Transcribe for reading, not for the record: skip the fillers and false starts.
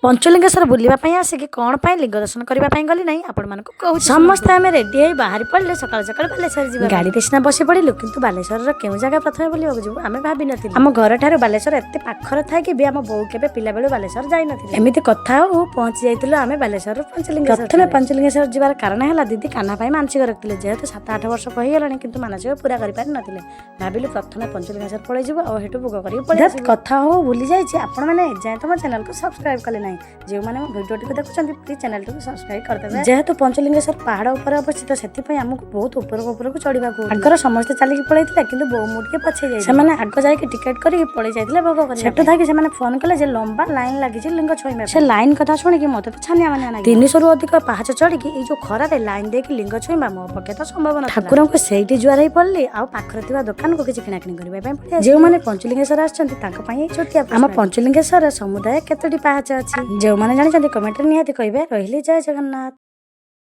ପଞ୍ଚଲିଙ୍ଗେଶ୍ୱର ବୁଲିବା ପାଇଁ ଆସିକି କ'ଣ ପାଇଁ ଲିଙ୍ଗ ଦର୍ଶନ କରିବା ପାଇଁ ଗଲି ନାହିଁ, ଆପଣମାନଙ୍କୁ କହୁଛି। ସମସ୍ତେ ଆମେ ରେଡି ହେଇ ବାହାରି ପଡ଼ିଲେ ସକାଳୁ ସକାଳୁ ବାଲେଶ୍ୱର ଯିବା। ଗାଡ଼ିରେ ସିନା ବସି ପଡ଼ିଲୁ, କିନ୍ତୁ ବାଲେଶ୍ୱରର କେଉଁ ଜାଗା ପ୍ରଥମେ ବୁଲିବାକୁ ଯିବୁ ଆମେ ଭାବିନଥିଲୁ। ଆମ ଘରଠାରୁ ବାଲେଶ୍ୱର ଏତେ ପାଖରେ ଥାଇକି ବି ଆମ ବୋଉ କେବେ ପିଲାବେଳୁ ବାଲେଶ୍ୱର ଯାଇନଥିଲେ। ଏମିତି କଥା ହଉ ପହଞ୍ଚି ଯାଇଥିଲୁ ଆମେ ବାଲେଶ୍ୱରର ପଞ୍ଚଲିଙ୍ଗେଶ୍ୱର। ପ୍ରଥମେ ପଞ୍ଚଲିଙ୍ଗେଶ୍ୱର ଯିବାର କାରଣ ହେଲା, ଦିଦି କାହ୍ନା ପାଇଁ ମାନସିକ ରଖିଥିଲେ। ଯେହେତୁ 7-8 ବର୍ଷ ହେଇଗଲାଣି, କିନ୍ତୁ ମାନସିକ ପୁରା କରିପାରିନଥିଲେ। ଭାବିଲୁ ପ୍ରଥମେ ପଞ୍ଚଲିଙ୍ଗେଶ୍ୱର ପଳେଇଯିବୁ ଆଉ ହେଠୁ ଭୋଗ କରିକି ପଳେଇ ଆସିବୁ। କଥା ହଉ ଭୁଲି ଯାଇଛି, ଆପଣମାନେ ଏଯାଏଁ ତ ମୋ ଚ୍ୟାନେଲକୁ ସବସ୍କ୍ରାଇବ୍ କଲେ ନାହିଁ। ଯେଉଁମାନେ ମୋ ଭିଡ଼ିଓଟିକୁ ଦେଖୁଛନ୍ତି, ପ୍ଲିଜ୍ ଚ୍ୟାନେଲଟିକୁ ସବସ୍କ୍ରାଇବ୍ କରିଦେବେ। ଯେହେତୁ ପଞ୍ଚଲିଙ୍ଗେଶ୍ୱର ପାହାଡ଼ ଉପରେ ଅବସ୍ଥିତ, ସେଥିପାଇଁ ଆମକୁ ବହୁତ ଉପରକୁ ଉପରକୁ ଚଢ଼ିବାକୁ। ଆଗର ସମସ୍ତେ ଚାଲିକି ପଳେଇଥିଲେ, କିନ୍ତୁ ବୋଉ ମୁଁ ଟିକେ ପଛେଇ ଯାଇଥିଲେ। ସେମାନେ ଆଗ ଯାଇକି ଟିକେଟ୍ କରିକି ପଳେଇ ଯାଇଥିଲେ ଭୋଗ କରି। ସେଠୁ ଥାଇକି ସେମାନେ ଫୋନ କଲେ ଯେ ଲମ୍ବା ଲାଇନ୍ ଲାଗିଛି ଲିଙ୍ଗ ଛୁଇଁବା। ସେ ଲାଇନ୍ କଥା ଶୁଣିକି ମତେ ତ ଛାନିଆ ମାନିଆ ଲାଗିଲା। 300ରୁ ଅଧିକ ପାହାଚ ଚଢିକି ଏଇ ଯୋଉ ଖରାରେ ଲାଇନ୍ ଦେଇକି ଲିଙ୍ଗ ଛୁଇଁବା ମୋ ପକ୍ଷେ ତ ସମ୍ଭବ ନଥିଲା। ଠାକୁରଙ୍କୁ ସେଇଠି ଜୁହାର ହେଇ ପଡିଲି ଆଉ ପାଖରେ ଥିବା ଦୋକାନକୁ କିଛି କିଣାକିଣି କରିବା ପାଇଁ ପଳେଇ ଆସିଲି। ଯେଉଁମାନେ ପଞ୍ଚଲିଙ୍ଗେଶ୍ୱର ଆସିଛନ୍ତି, ତାଙ୍କ ପାଇଁ ଏଇ ଛୋଟିଆ। ଆମ ପଞ୍ଚଲିଙ୍ଗେଶ୍ୱର ସମୁଦାୟ କେତୋଟି ପାହାଚ ଅଛି, ଯେଉଁମାନେ ଜାଣିଛନ୍ତି, କମେଣ୍ଟରେ ନିହାତି କହିବେ। ରହିଲି, ଜୟ ଜଗନ୍ନାଥ।